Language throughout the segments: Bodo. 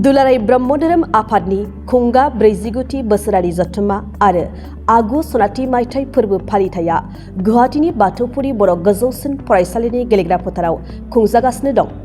दुलाराय ब्रह्म धोरोम आफादनि खुंगा 49थि बोसोरारि जथुम्मा आरो आगु सनाथि मायथाइ फोरबो फालिथाया गुवाहाटीनि बाथौफुरि बर' गोजौसिन फरायसालिनि गेलेग्रा फोथाराव खुंजागासिनो दं।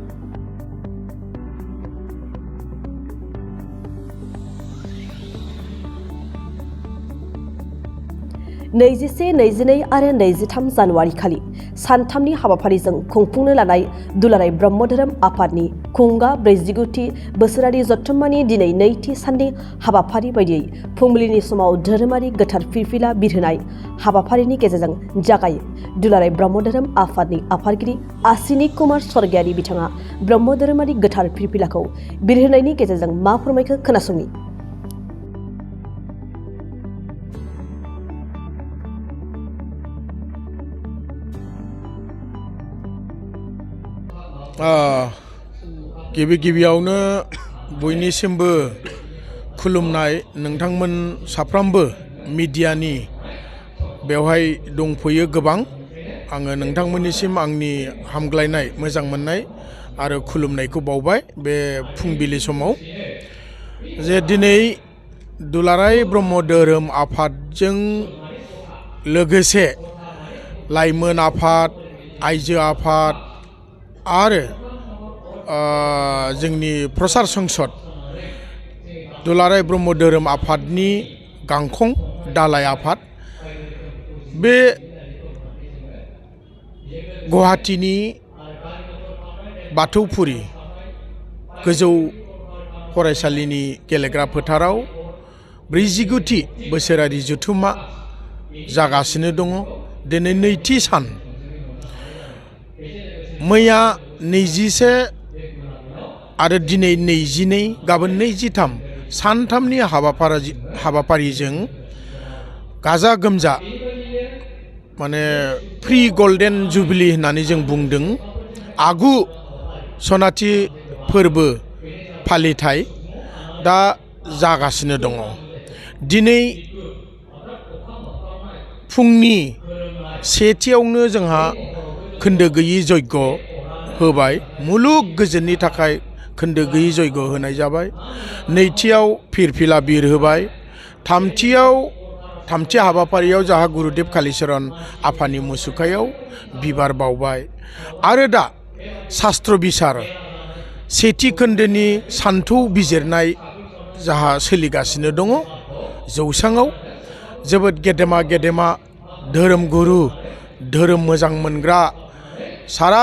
नैजिसे, 22 आरो 23 जानुवारि खालि सानथामनि हाबाफारिजों खुंफुंनो लानाय दुलाराय ब्रह्म धोरोम आफादनि खुंगा 49थि बोसोरारि जथुम्मानि दिनै नैथि साननि हाबाफारि बायदियै फुंबिलिनि समाव धोरोमारि गोथार फिरफिला बिरहोनाय हाबाफारिनि गेजेरजों जागायो। दुलाराय ब्रह्म धोरोम आफादनि आफादगिरि आसिनि कुमार स्वर्गियारि बिथाङा ब्रह्म धोरोमारि गोथार फिरफिलाखौ बिरहोनायनि गेजेरजों मा फोरमायखो खोनासंनि। गिबियावनो बयनिसिमबो खुलुमनाय नोंथांमोन साफ्रोमबो मिडियानि बेवहाय दंफैयो गोबां। आङो नोंथांमोननिसिम आंनि हामग्लायनाय मोजां मोननाय आरो खुलुमनायखौ बावबाय बे फुंबिलि समाव जे दिनै दुलाराय ब्रह्म धोरोम आफादजों लोगोसे लाइमोन आफाद, आइजो आफाद आरो जोंनि प्रसार संसद दुलाराय ब्रह्म धोरोम आफादनि गांखं दालाय आफाद बे गुवाहाटीनि बाथौफुरि गोजौ फरायसालिनि गेलेग्रा फोथाराव 49थि बोसोरारि जथुम्मा जागासिनो दङ। दिनै नैथि सान। मैया 21 आरो दिनै 22, गाबोन 23 सानथामनि हाबाफारिजों गाजा गोमजा माने प्रि गल्डेन जुबिली होननानै जों बुंदों आगु सनाथि फोरबो फालिथाय दा जागासिनो दङ। दिनै फुंनि सेथियावनो जोंहा खोन्दो गैयि जयग होबाय। मुलुग गोजोननि थाखाय खोन्दो गैयि जयग होनाय जाबाय। नैथियाव फिरफिला बिर होबाय। थामथि हाबाफारियाव जाहा गुरुदेव कालीचरण आफानि मुसुखायाव बिबार बावबाय। आरो दा शास्त्र बिसार सेथि खोन्दोनि सान्थौ बिजिरनाय जाहा सोलिगासिनो दङ। जौसाङाव जोबोद गेदेमा धोरोम गुरु, धोरोम मोजां मोनग्रा सारा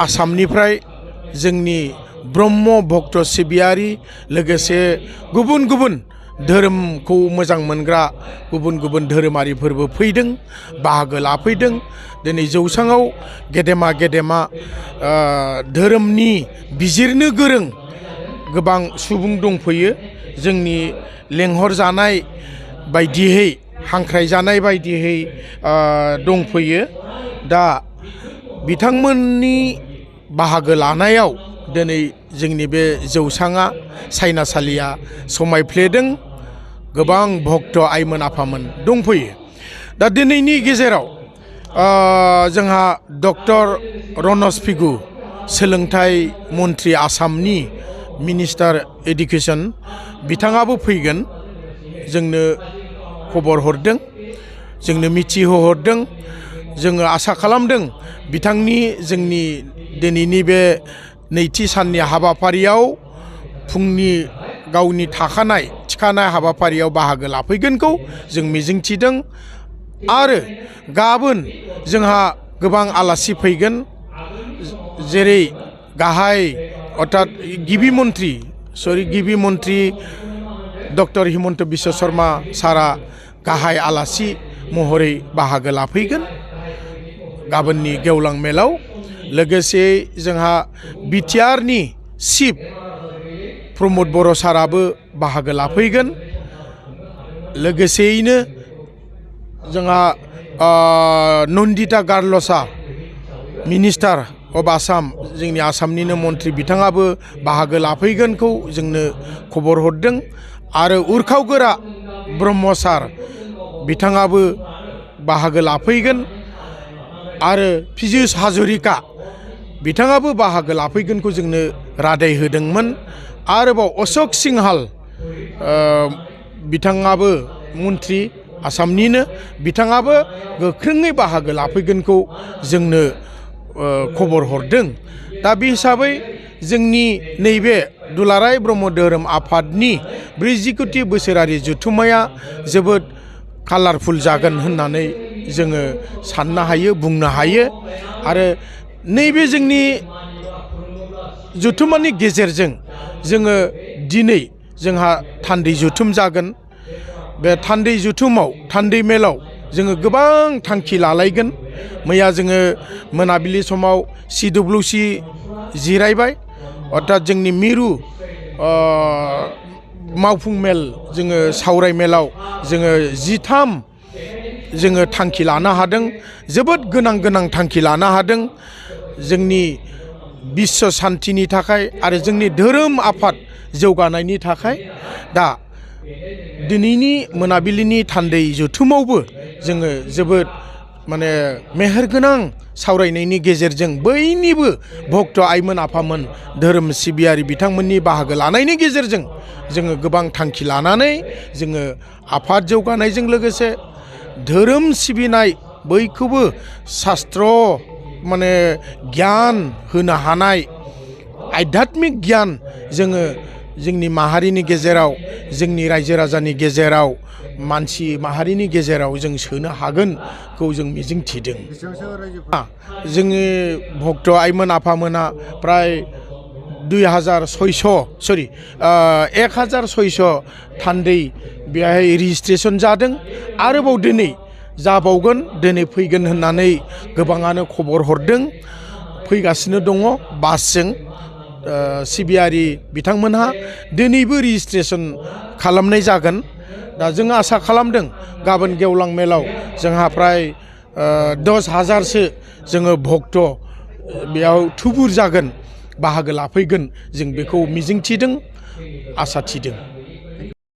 आसामनिफ्राय जोंनि ब्रह्म भक्त सिबियारि लोगोसे गुबुन गुबुन धोरोमखौ मोजां मोनग्रा गुबुन गुबुन धोरोमारिफोरबो फैदों, बाहागो लाफैदों। दिनै जौसाङाव गेदेमा धोरोमनि बिजिरनो गोरों गोबां सुबुं दंफैयो। जोंनि लेंहरजानाय बायदियै हांख्रायजानाय बायदियै दंफैयो। दा बिथांमोननि बाहागो लानायाव दिनै जोंनि बे जौसाङा सायनासालिया समायफ्लेदों। गोबां भक्त आइमोन आफामोन दंफैयो। दा दिनैनि गेजेराव जोंहा डक्टर रनज पेगु सोलोंथाइ मन्त्रि आसामनि मिनिस्टार एडुकेसन बिथाङाबो फैगोन। जोंनो खबर हरदों, जोंनो मिथिहोहरदों। जोङो आसा खालामदों बिथांनि जोंनि दिनैनि बे नैथि साननि हाबाफारियाव फुंनि गावनि थिखानाय हाबाफारियाव बाहागो लाफैगोनखौ जों मिजिंथिदों। आरो गाबोन जोंहा गोबां आलासि फैगोन, जेरै गाहाय अर्थात गिबि मन्त्रि डक्टर हिमन्त बिश्व शर्मा सारा गाहाय आलासि महरै बाहागो लाफैगोन गाबोननि गेवलां मेलाव। लोगोसे जोंहा बिटिआरनि चिफ प्रमद बर' साराबो बाहागो लाफैगोन। लोगोसेयैनो जोंहा नन्दिता गार्लसा मिनिस्टार अफ आसाम, जोंनि आसामनिनो मन्त्रि बिथाङाबो बाहागो लाफैगोनखौ जोंनो खबर हरदों। आरो उर्खावगोरा ब्रह्म सार बिथाङाबो बाहागो लाफैगोन। आरो पीयूष हाजरिका बिथाङाबो बाहागो लाफैगोनखौ जोंनो रादाय होदोंमोन। आरोबाव अशोक सिंहाल बिथाङाबो मन्त्रि आसामनिनो बिथाङाबो गोख्रोङै बाहागो लाफैगोनखौ जोंनो खबर हरदों। दा बे हिसाबै जोंनि नैबे दुलाराय ब्रह्म धोरोम आफादनि 40 बोसोरारि जथुम्माया जोबोद कालारफुल जागोन होननानै जोङो साननो हायो, बुंनो हायो। आरो नैबे जोंनि जथुम्मानि गेजेरजों जोङो दिनै जोंहा थान्दै जथुम जागोन। बे थान्दै जथुमाव, थान्दै मेलाव जोङो गोबां थांखि लालायगोन। मैया जोङो मोनाबिलि समाव CWC जिरायबाय, अर्थात जोंनि मिरु मावफुं मेल जोङो सावराय मेलाव जोङो 13 जोङो थांखि लानो हादों। जोबोद गोनां थांखि लानो हादों जोंनि बिश्व शान्तिनि थाखाय आरो जोंनि धोरोम आफाद जौगानायनि थाखाय। दा दिनैनि मोनाबिलिनि थान्दै जथुमावबो जोङो जोबोद माने मेहेरगोनां सावरायनायनि गेजेरजों बयनिबो भक्त आइमोन आफामोन धोरोम सिबियारि बिथांमोननि बाहागो लानायनि गेजेरजों जोङो गोबां थांखि लानानै जोङो आफाद जौगानायजों लोगोसे धोरोम सिबिनाय बयखौबो शास्त्र माने गियान होनो हानाय आध्यात्मिक गियान जोङो जोंनि माहारिनि गेजेराव, जोंनि रायजो राजानि गेजेराव, मानसि माहारिनि गेजेराव जों सोनो हागोनखौ जों मिजिंथिदों। जोंनि भक्त आइमोन आफामोना प्राय 1600 थान्दै बेहाय रेजिस्ट्रेसन जादों। आरोबाव दिनै जाबावगोन, दिनै फैगोन होननानै गोबाङानो खबर हरदों। फैगासिनो दङ बासजों। सिबियारि बिथांमोनहा दिनैबो रेजिस्ट्रेसन खालामनाय जागोन। दा जों आसा खालामदों गाबोन गेवलां मेलाव जोंहा प्राय 10,000सो जोङो भक्त बेयाव थुबुर जागोन, बाहागो लाफैगोन, जों बेखौ मिजिंथिदों, आसा थिदों।